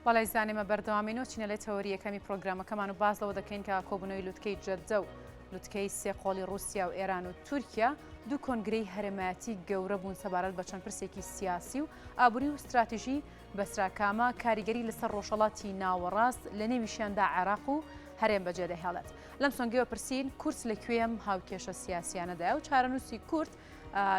بەڵێ ئازیزان ئێمە بەردەوامین و چینە لای تەوەری یەکەمی پرۆگرامەکەمان و باس لەوە دەکەین کە کۆبوونەوەی لوتکەی جەدە و لوتکەی سێ قۆڵی ڕووسیا و ئێران و تورکیا دوو کۆنگرەی هەرێمایەتی گەورە بوون سەبارەت بە چەند پرسێکی سیاسی و ئابووری و ستراتیژی بەسرا کامە کاریگەری لەسەر ڕۆژهەڵاتی ناوەڕاست لە نێویشیاندا عێراق و هەرێم بەجێدەهێڵێت. لەم سۆنگەوە پرسین کورد لە کوێ ئەم هاوکێشە سیاسیانەدایە و چارەنووسی کورد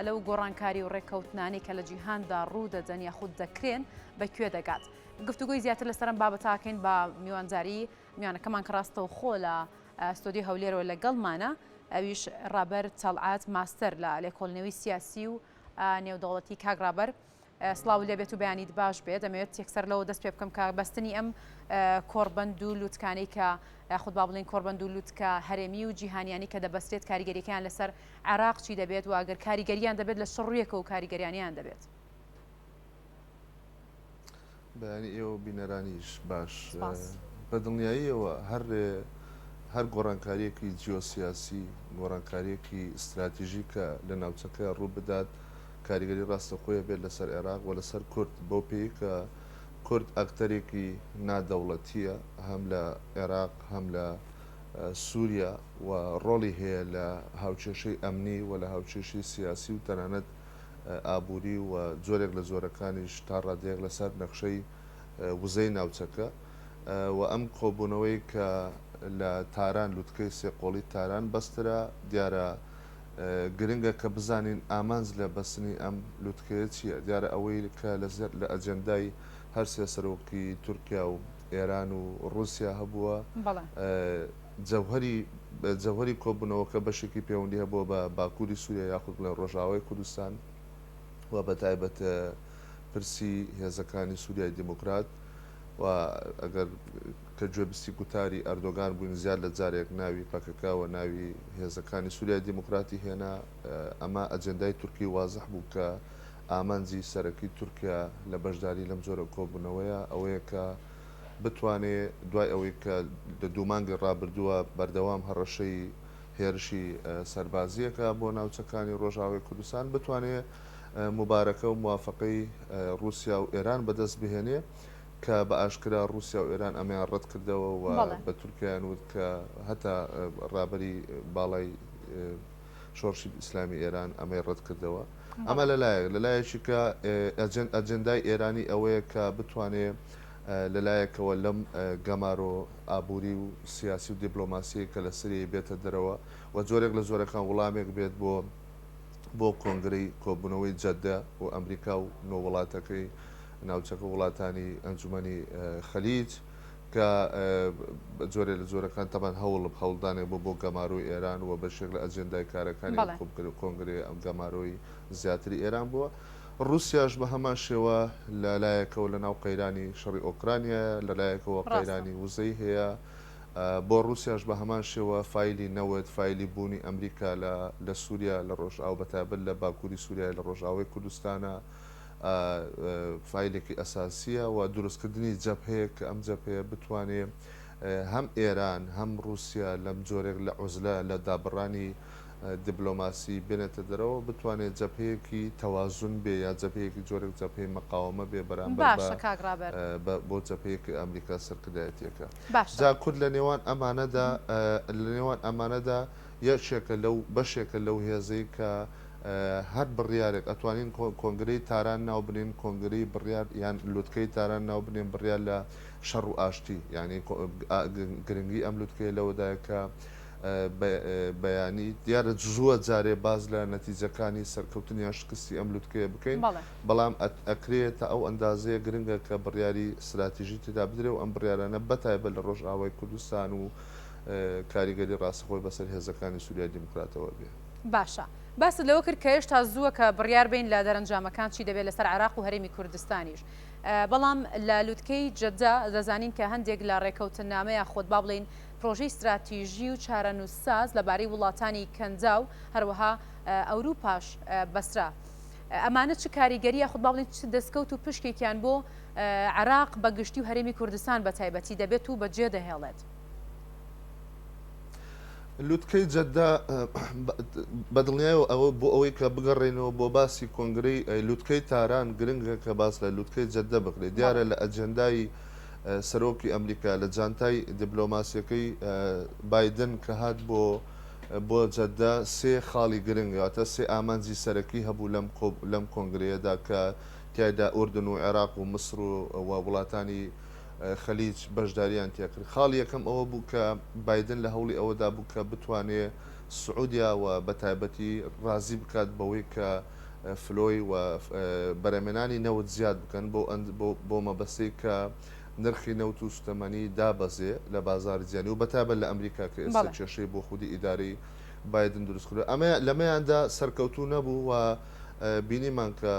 لەو گۆڕانکاری و ڕێککەوتنانەی کە لە جیهاندا ڕوو دەدەن یاخود دەکرێن بە کوێ دەگات؟ گفتوگۆی زیاتر لەسەر ئەم بابەتە ئەکەین بە میوانداری میوانەکەمان کە ڕاستەوخۆ لە ستۆدیۆی هەولێرەوە لەگەڵمانە ئەویش ڕابەر تەڵعەت ماستەر لە لێکۆڵینەوەی سیاسی و نێودەوڵەتی کاک ڕابەر سڵاوت لێبێت و بەیانیت باش بێت دەمەوێت یەکسەر لەوە دەست پێ بکەم کە بەستنی ئەم کۆڕبەند و لوتکانەی کە یاخود با بڵێین کۆڕبەند و لوتکە هەرێمی و جیهانیانی کە دەبەسترێت کاریگەریەکەیان لەسەر عێراق چی دەبێت و ئەگەر کاریگەریان دەبێت لە چ ڕوویەکەوە کاریگەریانیان دەبێت؟ بەیانی ئێوە و بینەرانیش باش. بە دڵنیاییەوە هەر هەر گۆڕانکارییەکی جیۆسیاسی، گۆڕانکارییەکی ستراتیژی کە لە ناوچەکە ڕوو بدات، کاریگەری ڕاستەوخۆی هەبێت لەسەر عێراق و لەسەر کورد، بەو پێیەی کە کورد ئەکتەرێکی نادەوڵەتییە هەم لە عێراق هەم لە سووریا و ڕۆڵی هەیە لە هاوکێشەی ئەمنی و لە هاوکێشەی سیاسی و تەنانەت ئابووری و جۆرێک لە جۆرەکانیش تا ڕادەیەک لەسەر نەخشەی وزەی ناوچەکە و ئەم کۆبوونەوەی کە لە تاران لوتکەی سێقۆڵی تاران بەسترا دیارە گرنگە کە بزانین ئامانج لە بەستنی ئەم لوتکەیە چییە دیارە ئەوەی کە لە ئەجێندای هەر سێ سەرۆکی تورکیا و ئێران و ڕووسیا هەبووە جەوهەری جەوهەری کۆبوونەوەکە بەشێکی پێوەندی هەبووە بە باکووری سووریا یاخود بڵێن ڕۆژئاوای کوردستان و بە تایبەت پرسی هێزەکانی سووریای دیموکرات و ئەگەر کە گوێبستی گوتاری ئەردۆگان بووین زیاد لە جارێک ناوی پەکەکە و ناوی هێزەکانی سووریای دیموکراتی هێنا ئەمە ئەجێندای تورکی وازح بوو کە ئامانجی سەرەکی تورکیا لە بەشداری لەم جۆرە کۆبوونەوەیە ئەوەیە کە بتوانێ دوای ئەوەی کە لە دوو مانگی ڕابردووە بەردەوام هەڕەشەی هێرشی سەربازییەکە بۆ ناوچەکانی ڕۆژئاوای کوردستان بتوانێ موبارەکە و موافەقەی ڕووسیا و ئێران بەدەست بهێنێ کە بە ئاشکرا ڕووسیا و ئێران ئەمەیان ڕەت کردەوە و بە تورکیایان وت کە هەتا ڕابەری باڵای شۆڕشی ئیسلامی ئێران ئەمەی ڕەت کردەوە. ئەمە لە لایەک، لە لایەکی کە ئەجێندای ئێرانی ئەوەیە کە بتوانێ لە لایەکەوە لەم گەمارۆ ئابووری و سیاسی و دیبلۆماسیەی کە لەسەریی بێتە دەرەوە و جۆرێک لە جۆرەکان وڵامێک بێت بۆ بۆ کۆنگرەی کۆبوونەوەی جەدە و ئەمریکا و نۆ وڵاتەکەی ناوچەکە وڵاتانی ئەنجومەنی خەلیج کە بە جۆرێ لە جۆرەکان تەبعەن هەوڵ هەوڵدانێک بوو بۆ گەمارۆی ئێران و بەشێک لە ئەجێندای کارەکانی ئەم کۆنگرەیە ئەم گەمارۆی زیاتری ئێران بووە. ڕووسیاش بە هەمان شێوە لە لایەکەوە لە ناو قەیرانی شەڕی ئۆکرانیایە، لە لایەکەوە قەیرانی وزەی هەیە. بۆ ڕووسیاش بە هەمان شێوە فایلی نەوت، فایلی بوونی ئەمریکا لە لە سووریا، لە ڕۆژئاوا بە تایبەت لە باکووری سووریای لە ڕۆژئاوای کوردستانە فایلێکی ئەساسییە و دروستکردنی جەبهەیەک کە ئەم جەبهەیە بتوانێ هەم ئێران هەم ڕووسیا لەم جۆرێک لە عوزلە لە دابڕانی دیبلۆماسی بێنێتە دەرەوە بتوانێ جەبهەیەکی تەوازن بێ یا جەبهەیەکی جۆرێک جەبهەی مەقاوەمە بێ بەرامبەر بە باشە کاک ڕابەر. بە بۆ جەبهەیەکی ئەمریکا سەرکردایەتیەکە. باشە. جا کورد لە نێوان ئەمانەدا لە نێوان ئەمانەدا یەکێکە لەو بەشێکە لەو هێزەی کە هەر بڕیارێک ئەتوانین کۆنگرەی تاران ناو بنێین کۆنگرەی بڕیار یان لوتکەی تاران ناو بنێن بڕیار لە شەڕ و ئاشتی یانی گرنگی ئەم لوتکەیە لەوەدایە کە بەیانی دیارە زووە جارێ باس لە نەتیجەکانی سەرکەوتن یان شکستی ئەم لوتکەیە بکەین بەڵام ئەکرێ تا ئەو ئەندازەیە گرنگە کە بڕیاری ستراتیژی تێدا بدرێ و ئەم بڕیارانە بەتایبەت لە ڕۆژئاوای کوردستان و کاریگەری ڕاستەخۆی بەسەر هێزەکانی سوریای دیموکراتەوە بێ. باشە باست لەوە کرد کە هێشتا زووە کە بڕیار بەین لە دەرەنجامەکان چی دەبێت لەسەر عێراق و هەرێمی کوردستانیش بەڵام لە لوتکەی جەدە دەزانین کە هەندێک لە ڕێکەوتننامە یاخود با بڵێین پرۆژەی ستراتیژی و چارەنووسساز لەبارەی وڵاتانی کەنداو هەروەها ئەوروپاش بەسرا. ئەمانە چ کاریگەری یاخود با بڵێین چ دەستکەوت و پشکێکیان بۆ عێراق بە گشتی و هەرێمی کوردستان بە تایبەتی دەبێت و بەجێ دەهێڵێت؟ لوتکەی جەدە بە دڵنیایەوە ئەوە بۆ ئەوەی کە بگەڕێینەوە بۆ باسی کۆنگرەی لوتکەی تاران گرنگە کە باس لە لوتکەی جەدە بکرێت دیارە لە ئەجێندای. سەرۆکی ئەمریکا لە جانتای دیبلۆماسیەکەی بایدن کە هات بۆ بۆ جەدە سێ خاڵی گرنگ واتە سێ ئامانجی سەرەکی هەبوو لەم لەم کۆنگرەیەدا کە تیایدا ئوردن و عێراق و میسر و وڵاتانی خەلیج بەشداریان تێکرد. خاڵی یەکەم ئەوە بوو کە بایدن لە هەوڵی ئەوەدا بوو کە بتوانێ سعودیا و بە تایبەتی ڕازی بکات بەوەی کە flow ی و بەرهەمێنانی نەوت زیاد بکەن بۆ بۆ مەبەستەی کە نرخی نەوت و سوتەمەنی دابەزێ لە بازاری جیهانی و بەتایبەت لە ئەمریکا کە ئێستا کێشەی بۆ خودی ئیدارەی بایدن دروست کردووە. ئەمە لەمەیاندا سەرکەوتوو نەبوو و بینیمان کە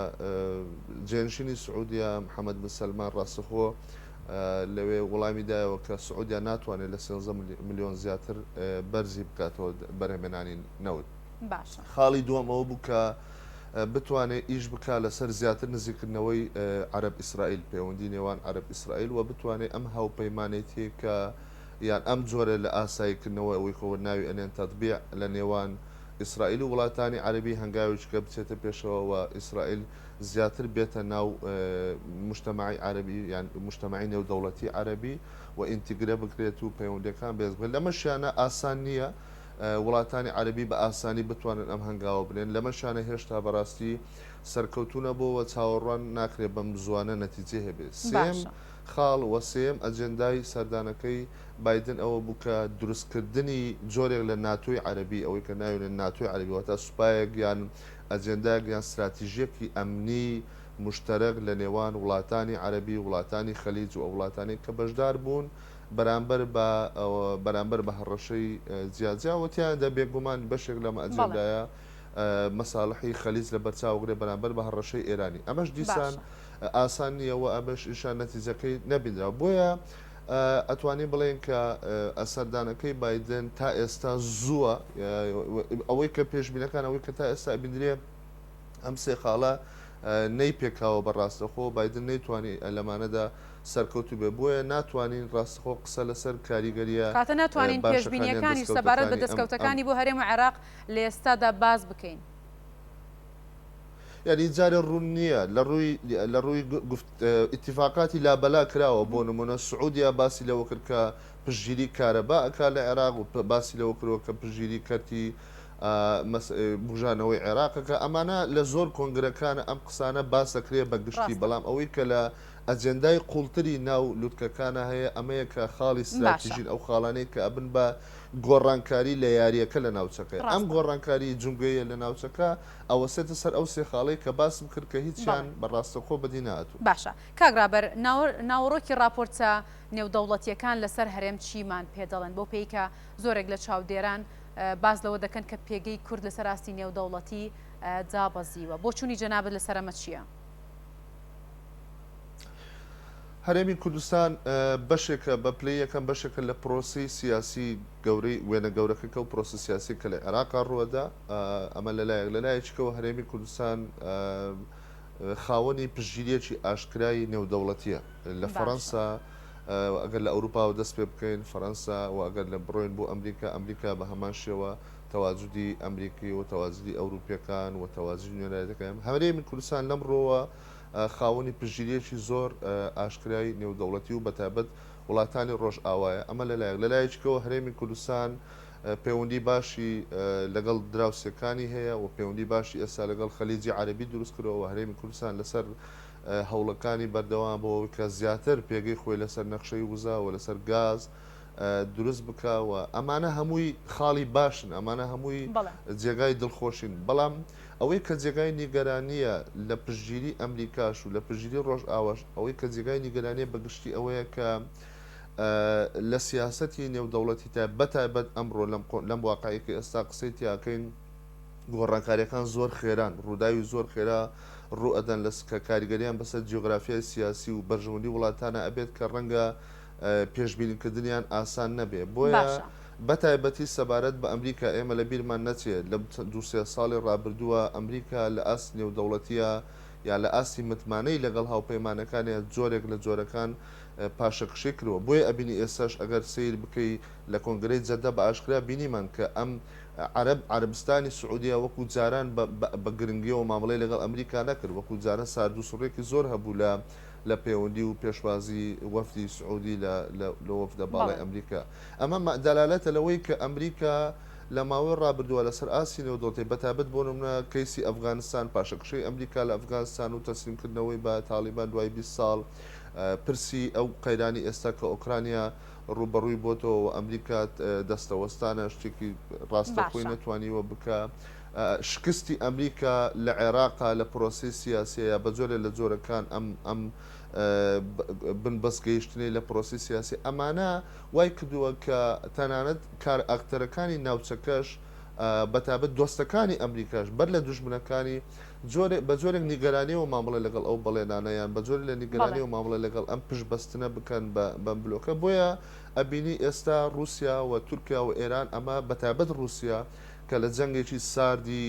جێنشینی سعودیە محەمەد بن سەلمان ڕاستەخۆ لەوێ وڵامی دایەوە کە سعودیا ناتوانێت لە 13 ملیۆن زیاتر بەرزی بکاتەوە بەرهەمێنانی نەوت. باشە. خاڵی دووەم ئەوە بوو کە بتوانێت ئیش بکا لەسەر زیاتر نزیککردنەوەی عەرەب ئیسرائیل، پەیوەندی نێوان عەرەب ئیسرائیل و بتوانێت ئەم هاوپەیمانێتیەی کە یان ئەم جۆرە لە ئاساییکردنەوە ئەوەی خۆ ناوی ئەنێن تطبیع لە نێوان ئیسرائیل و وڵاتانی عەرەبی هەنگاوێکی کە بچێتە پێشەوە و ئیسرائیل زیاتر بێتە ناو موجتەمەعی عەرەبی یان موجتەمەعی نێودەوڵەتی عەرەبی و ئینتیگرە بکرێت و پەیوەندیەکان بەهێز بکرێت لەمەشیانە ئاسان نییە وڵاتانی عەرەبی بە ئاسانی بتوانن ئەم هەنگاوە بنێن لەمەشیانە هێشتا بەڕاستی سەرکەوتوو نەبووە و چاوەڕوان ناکرێت بەم زووانە نەتیجەی هەبێت. سێیەم باشە. خاڵ و سێیەم ئەجێندای سەردانەکەی بایدن ئەوە بوو کە دروستکردنی جۆرێک لە ناتۆی عەرەبی، ئەوەی کە ناوی نێن ناتۆی عەرەبی، واتە سوپایەک یان ئەجێندایەک یان ستراتیژییەکی ئەمنی موشتەرەک لە نێوان وڵاتانی عەرەبی، وڵاتانی خەلیج و ئەو وڵاتانەی کە بەشدار بوون بەرامبەر بە بەرامبەر بە هەڕەشەی جیاجیا و تیایاندا بێگومان بەشێک لەم ئەجێندایە مەساڵحی خەلیج لەبەرچاو بگرێت بەرامبەر بە هەڕەشەی ئێرانی. ئەمەش دیسان ئاسان نییە و ئەمەش ئیشان نەتیجەکەی نەبینراوە. بۆیە ئەتوانین بڵێین کە سەردانەکەی بایدن تا ئێستا زووە، ئەوەی کە پێشبینەکان ئەوەی کە تا ئێستا ئەبیندرێ ئەم سێ خاڵە نەیپێکاوە بە ڕاستەخۆ، بایدن نەیتوانی لەمانەدا سەرکەوتوو بێ، بۆیە ناتوانین ڕاستەخۆ قسە لەسەر کاریگەرییە کاتە ناتوانین باشەکان یان پێشبینییەکانیش سەبارەت بە دەستکەوتەکانی ئەم ئەم دەستکەوتەکانی بۆ هەرێم و عێراق لە ئێستادا باس بکەین. یانی جارێ ڕوون نییە لە ڕووی لە ڕووی گفت ئیتیفاقاتی لابەلا کراوە بۆ نموونە سعودیا باسی لەوە کرد کە پشتگیری کارەبا ئەکا لە عێراق و باسی لەوە کردووە کە پشتگیری کەرتی بوژانەوەی عێراق ئەکا ئەمانە لە زۆر کۆنگرەکانە ئەم قسانە باس ئەکرێ بە گشتی ڕاستە. بەڵام ئەوەی کە لە ئەجێندای قوڵتری ناو لوتکەکانە هەیە ئەمەیە کە خاڵی باشە. ستراتیژین ئەو خاڵانەی کە ئەبن بە گۆڕانکاری لە یارییەکە لە ناوچەکەیە. ئەم ڕاستە. گۆڕانکاری جومگەیە لە ناوچەکە ئەوەستێتە سەر ئەو سێ خاڵەی کە باسم کرد کە هیچیان بەڵێ. بە ڕاستەوخۆ بەدی نەهاتوون. باشە کاک ڕابەر ناوەڕۆکی ڕاپۆرتە نێودەوڵەتییەکان لەسەر هەرێم چیمان پێ دەڵێن بەو پێی کە زۆرێک لە چاودێران باس لەوە دەکەن کە پێگەی کورد لەسەر ئاستی نێودەوڵەتی دابەزیوە بۆچوونی جەنابت لەسەر ئەمە چییە؟ هەرێمی کوردستان بەشێکە بە پلەی یەکەم بەشێکە لە پرۆسەی سیاسی گەورەی وێنە گەورەکە کە و پرۆسە سیاسی کە لە عێراقا ڕووەدا ئەمە لەلایەک لەلایەکیکەوە هەرێمی کوردستان خاوەنی پشتگیریەکی ئاشکرای نێودەوڵەتیە لە فەڕەنسا ئەگەر لە ئەوروپاوە دەست پێ بکەین فەرەنسا و ئەگەر لە بڕۆین بۆ ئەمریکا ئەمریکا بە هەمان شێوە تەواجودی ئەمریکی و تەواجودی ئەوروپیەکان و تەواجودی نوێنەرایەتەکان هەرێمی کوردستان لەم ڕۆوە خاوەنی پشتگیریەکی زۆر ئاشکرای نێودەوڵەتی و بەتایبەت وڵاتانی ڕۆژئاوایە ئەمە لەلایەک لەلایەکیکەوە هەرێمی کوردستان پەیوەندی باشی لەگەڵ دراوسێکانی هەیە و پەیوەندی باشی ئێستا لەگەڵ خەلیجی عەرەبی دروست کردووە و هەرێمی کوردستان لەسەر هەوڵەکانی بەردەوام بۆ کە زیاتر پێگەی خۆی لەسەر نەخشەی وزە و لەسەر گاز دروست بکا و ئەمانە هەمووی خاڵی باشن ئەمانە هەمووی جێگای دڵخۆشین بەڵام ئەوەی کە جێگای نیگەرانییە لە پشتگیری ئەمریکاش و لە پشتگیری ڕۆژئاواش ئەوەی کە جێگای نیگەرانییە بە گشتی ئەوەیە کە لە سیاسەتی نێودەوڵەتی تا بەتایبەت ئەمڕۆ لەم لەم واقعی کە ئێستا قسەی تیاکەین گۆڕانکاریەکان زۆر خێران ڕووداوی زۆر خێرا ڕوو ئەدەن لە کە کاریگەریان بەسەر جیۆگرافیای سیاسی و بەرژەوەندی وڵاتانە ئەبێت کە ڕەنگە پێشبینیکردنیان ئاسان نەبێ بۆیە باشە. بەتایبەتی سەبارەت بە ئەمریکا ئێمە لە بیرمان نەچێ لە دوو سێ ساڵی ڕابردووە ئەمریکا لە ئاستی نێودەوڵەتییا یا لە ئاستی متمانەی لەگەڵ هاوپەیمانەکانیا جۆرێک لە جۆرەکان پاشەکشەی کردووە بۆیە ئەبینی ئێستاش ئەگەر سەیر بکەی لە کۆنگرەی جەدە بە ئاشکرا بینیمان کە ئەم عەرەب عەرەبستانی سعودیە وەکو جاران بە بە گرنگیەوە مامەڵەی لەگەڵ ئەمریکا نەکرد وەکو جاران ساردوسڕێکی زۆر هەبوو لە. لە پەیوەندی و پێشوازی وەفدی سعودی لە لە وەفدە باڵای ئەمریکا. ئەمە دەلالەتە لەوەی کە ئەمریکا لە ماوەی ڕابردووە لەسەر ئاستی نێودەوڵەتی بەتایبەت بۆ نمونە کەیسی ئەفغانستان، پاشەکشەی ئەمریکا لە ئەفغانستان و تەسلیمکردنەوەی بە تاڵیبان دوای 20 ساڵ، پرسی ئەو قەیرانی ئێستا کە ئۆکرانیا ڕووبەڕووی بۆتەوە و ئەمریکا دەستەوەستانە شتێکی ڕاستەوخۆی نەتوانیوە بکا، شکستی ئەمریکا لە عێراقا لە پرۆسەی سیاسیە یا بە جۆرێ لە جۆرەکان ئەم ئەم بنبەست گەیشتنەی لە پرۆسەی سیاسی ئەمانە وای کردووە کە تەنانەت کارئەکتەرەکانی ناوچەکەش بەتابەت دۆستەکانی ئەمریکاش بەر لە دوژمنەکانی جۆرێ بە جۆرێک نیگەرانیەوە مامەڵە لەگەڵ ئەو بەڵێنانە یان بە جۆرێ لە نیگەرانیەوە مامەڵە لەگەڵ ئەم پشت بەستنە بکەن بە بەم بلۆکە بۆیە ئەبینی ئێستا ڕووسیا و تورکیا و ئێران ئەمە بەتایبەت ڕووسیا کە لە جەنگێکی ساردی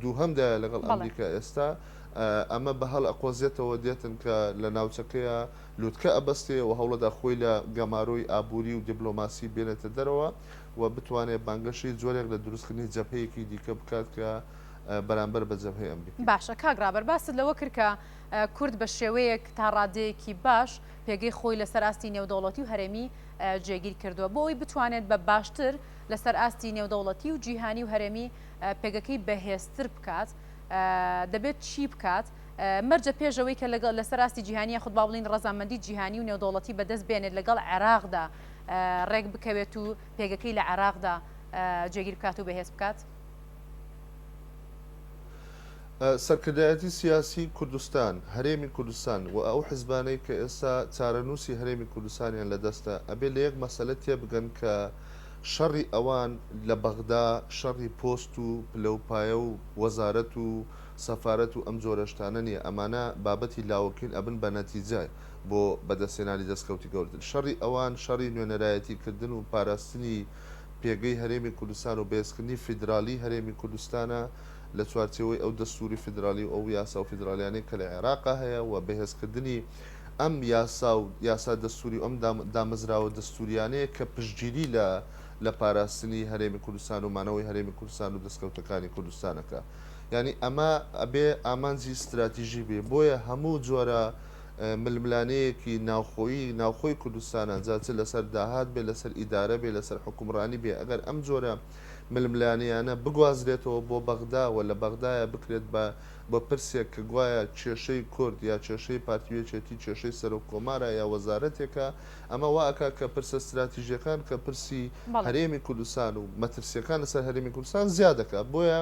دووهەمدایە لەگەڵ ئەمریکا ئێستا ئەمە بە هەڵ ئەقۆزێتەوە دێتن کە لە ناوچەکەیە لوتکە ئەبەستێ و هەوڵەدا خۆی لە گەمارۆی ئابووری و دیبلۆماسی بێنێتە دەرەوە و بتوانێ بانگەشەی جۆرێک لە دروستکردنی جەبهەیەکی دیکە بکات کە بەرامبەر بە جەبهەی ئەمریکی. باشە کاک ڕابەر باست لەوە کرد کە کورد بە شێوەیەک تا ڕادەیەکی باش پێگەی خۆی لەسەر ئاستی نێودەوڵەتی و هەرێمی جێگیر کردووە بۆ ئەوەی بتوانێت بە باشتر لەسەر ئاستی نێودەوڵەتی و جیهانی و هەرێمی پێگەکەی بەهێزتر بکات دەبێت چی بکات؟ مەرجە پێش ئەوەی کە لەگەڵ لەسەر ئاستی جیهانی یاخود با بڵێین ڕەزامەندی جیهانی و نێودەوڵەتی بەدەست بێنێت لەگەڵ عێراقدا ڕێک بکەوێت و پێگەکەی لە عێراقدا جێگیر بکات و بەهێز بکات؟ سەرکردایەتی سیاسی کوردستان، هەرێمی کوردستان و ئەو حزبانەی کە ئێستا چارەنووسی هەرێمی کوردستانیان لەدەستە ئەبێ لە یەک مەسەلە تێبگەن کە شەڕی ئەوان لە بەغدا شەڕی پۆست و پلە و پایە و وەزارەت و سەفارەت و ئەم جۆرە شتانە نیە، ئەمانە بابەتی لاوەکین ئەبن بە نەتیجە بۆ بەدەستهێنانی دەستکەوتی گەورەتر. شەڕی ئەوان شەڕی نوێنەرایەتی کردن و پاراستنی پێگەی هەرێمی کوردستان و بەهێزکردنی فیدراڵی هەرێمی کوردستانە لە چوارچێوەی ئەو دەستووری فیدراڵی و ئەو یاسا و فیدراڵیانەی کە لە عێراقا هەیە و بەهێزکردنی ئەم یاسا و یاسا دەستووری و ئەم دامەزراوە دەستووریانەیە کە پشتگیری لە لە پاراستنی هەرێمی کوردستان و مانەوەی هەرێمی کوردستان و دەستکەوتەکانی کوردستان ئەکا. یانی ئەمە ئەبێ ئامانجی ستراتیژی بێ. بۆیە هەموو جۆرە ململانێیەکی ناوخۆیی ناوخۆی کوردستانە جا چ لەسەر داهات بێ، لەسەر ئیدارە بێ، لەسەر حوکمڕانی بێ، ئەگەر ئەم جۆرە ململانێیانە بگوازرێتەوە بۆ بەغدا و لە بەغدایە بکرێت بە بە پرسێک کە گوایە کێشەی کورد یا کێشەی پارتی و یەکێتی کێشەی سەرۆک کۆمارە یا وەزارەتێکە، ئەمە وا ئەکا کە پرسە ستراتیژیەکان کە پرسی هەرێمی کوردستان و مەترسیەکان لەسەر هەرێمی کوردستان زیاد دەکا. بۆیە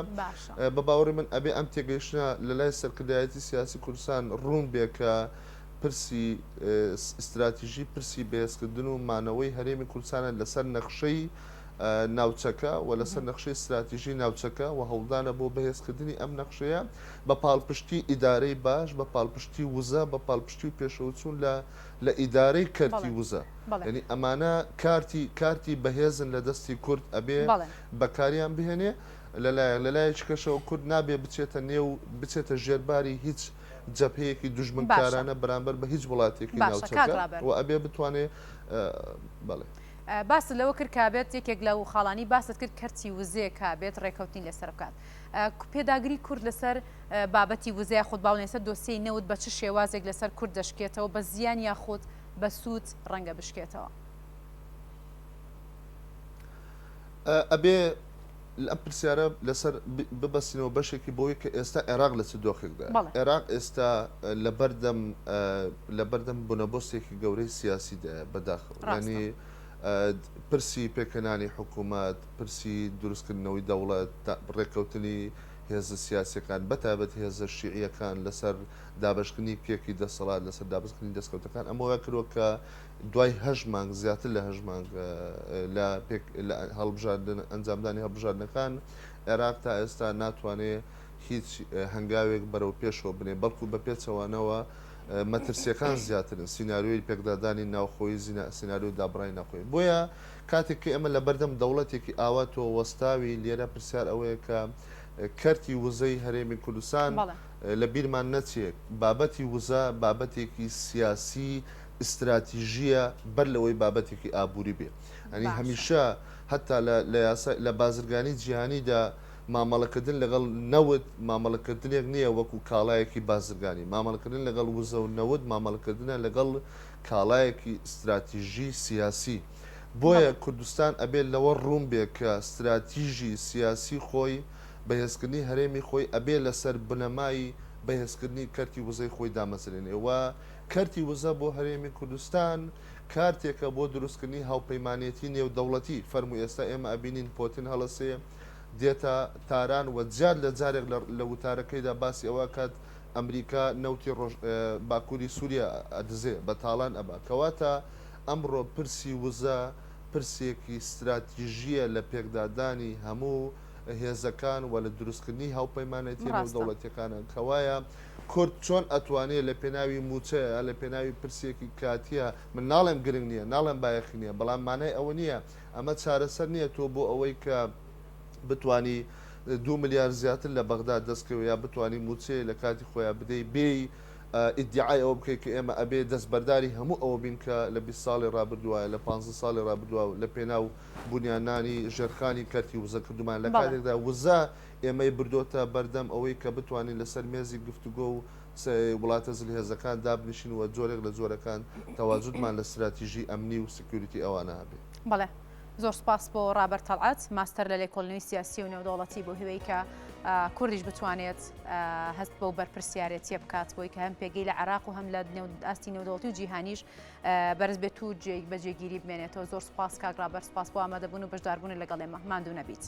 بە باوەڕی من ئەبێ ئەم تێگەیشتنە لە لای سەرکردایەتی سیاسی کوردستان ڕوون بێ کە پرسی ستراتیژی پرسی بەهێزکردن و مانەوەی هەرێمی کوردستانە لەسەر نەخشەی ناوچەکە و لەسەر نەخشەی ستراتیژی ناوچەکە و هەوڵدانە بۆ بەهێزکردنی ئەم نەخشەیە بە پاڵپشتی ئیدارەی باش، بە پاڵپشتی وزە، بە پاڵپشتی و پێشەوەچوون لە لە ئیدارەی کەرتی وزە. یانی ئەمانە کارتی کارتی بەهێزن لە دەستی کورد ئەبێ بەکاریان بهێنێ لەلایەک لەلایەکی کەشەوە کورد نابێ بچێتە نێو بچێتە ژێرباری هیچ جەبهەیەکی دوژمنکارانە بەرامبەر بە هیچ وڵاتێکی ناوچەکە و ئەبێ بتوانێ بەڵێ. باست لەوە کرد کە بێت یەکێک لەو خاڵانی باست کرد کەرتی وزەیە کە بێت ڕێکەوتنی لەسەر بکات پێداگری کورد لەسەر بابەتی وزە یاخود باڵێن لەسەر دۆسیەی نەوت بە چ شێوازێک لەسەر کورد دەشکێتەوە بە زیان یاخود بە سوود ڕەنگە بشکێتەوە؟ ئەبێ ئەم پرسیارە لەسەر ببەستینەوە بەشێکی بۆی کە ئێستا عێراق لە چ دۆخێکدا عێراق ئێستا لەبەردەم لەبەردەم بنەبۆستێکی گەورەی سیاسیدایە بەداخەوە ینی پرسی پێکهێنانی حکوومەت پرسی دروستکردنەوەی دەوڵەت ڕێککەوتنی هێزە سیاسیەکان بەتایبەت هێزە شیعیەکان لەسەر دابەشکردنی کێکی دەسەڵات لەسەر دابەشکردنی دەستکەوتەکان ئەمە وای کردووە کە دوای هەشت مانگ زیاتر لە هەشت مانگ لە پێک لە هەڵبژاردن ئەنجامدانی هەڵبژاردنەکان عێراق تا ئێستا ناتوانێ هیچ هەنگاوێک بەرەو پێشەوە بنێ بەڵکو بە پێچەوانەوە مەترسیەکان زیاترن سیناریۆی پێکدادانی ناوخۆیی سیناریۆی دابڕانی ناوخۆیی بۆیە کاتێک کە ئێمە لەبەردەم دەوڵەتێکی ئاوا تۆ وەستاوی لێرە پرسیار ئەوەیە کە کەرتی وزەی هەرێمی کوردستان لە بیرمان نەچێ بابەتی وزە بابەتێکی سیاسی ئیستراتیژییە بەر لەوەی بابەتێکی ئابووری بێ. یانی هەمیشە هەتا لە لە یاسا لە بازرگانی جیهانیدا مامەڵەکردن لەگەڵ نەوت مامەڵەکردنێک نییە وەکو کاڵایەکی بازرگانی، مامەڵەکردن لەگەڵ وزە و نەوت مامەڵەکردنە لەگەڵ کاڵایەکی ستراتیژی سیاسی. بۆیە کوردستان ئەبێ لەوە ڕوون بێ کە ستراتیژی سیاسی خۆی، بەهێزکردنی هەرێمی خۆی ئەبێ لەسەر بنەمای بەهێزکردنی کەرتی وزەی خۆی دامەزرێنێ و کەرتی وزە بۆ هەرێمی کوردستان کارتێکە بۆ دروستکردنی هاوپەیمانێتی نێودەوڵەتی. فەرموو ئێستا ئێمە ئەبینین پۆتین هەڵەسێ دێتە تاران و زیاد لە جارێک لە وتارەکەیدا باسی ئەوە ئەکات ئەمریکا نەوتی ڕۆژ باکووری سووریا ئەدزێ، بە تاڵان ئەبا. کەواتە ئەمڕۆ پرسی وزە پرسێکی ستراتیژییە لە پێکدادانی هەموو هێزەکان و لە دروستکردنی هاوپەیمانێتییە ڕاستە. نێودەوڵەتییەکانە. کەوایە کورد چۆن ئەتوانێ لە پێناوی مووچەیە یا لە پێناوی پرسێکی کاتییە، من ناڵێم گرنگ نییە، ناڵێم بایەخی نییە، بەڵام مانای ئەوە نییە ئەمە چارەسەر نییە تۆ بۆ ئەوەی کە بتوانی دوو ملیار زیاتر لە بەغدا دەست کەوێ یا بتوانی مووچەیە لە کاتی خۆیا بدەی بێی ئیدیعای ئەوە بکەی کە ئێمە ئەبێ دەستبەرداری هەموو ئەوە بین کە لە 20 ساڵی ڕابردووە لە 15 ساڵی ڕابردووە لە پێناو بونیادنانی ژێرخانی کەرتی وزە کردومان لە کاتێکدا وزە ئێمەی بردۆتە بەردەم ئەوەی کە بتوانین لەسەر مێزی گفتوگۆ و وڵاتە زلهێزەکان دابنیشین و جۆرێک لە جۆرەکان تەواجودمان لە ستراتیژی ئەمنی و security ئەوانە هەبێ. بەڵێ زۆر سوپاس بۆ ڕابەر تەڵعەت، ماستەر لە لێکۆڵینەوەی سیاسی و نێودەوڵەتی بۆ هیوەی کە کوردیش بتوانێت هەست بەو بەرپرسیارێتیە بکات بۆی کە هەم پێگەی لە عێراق و هەم لە ئاستی نێودەوڵەتی و جیهانیش بەرز بێت و جێ بە جێگیری بمێنێتەوە. زۆر سوپاس کاک ڕابەر، سوپاس بۆ ئامادەبوون و بەشداربوون لەگەڵ ئێمە. ماندوو نەبیت.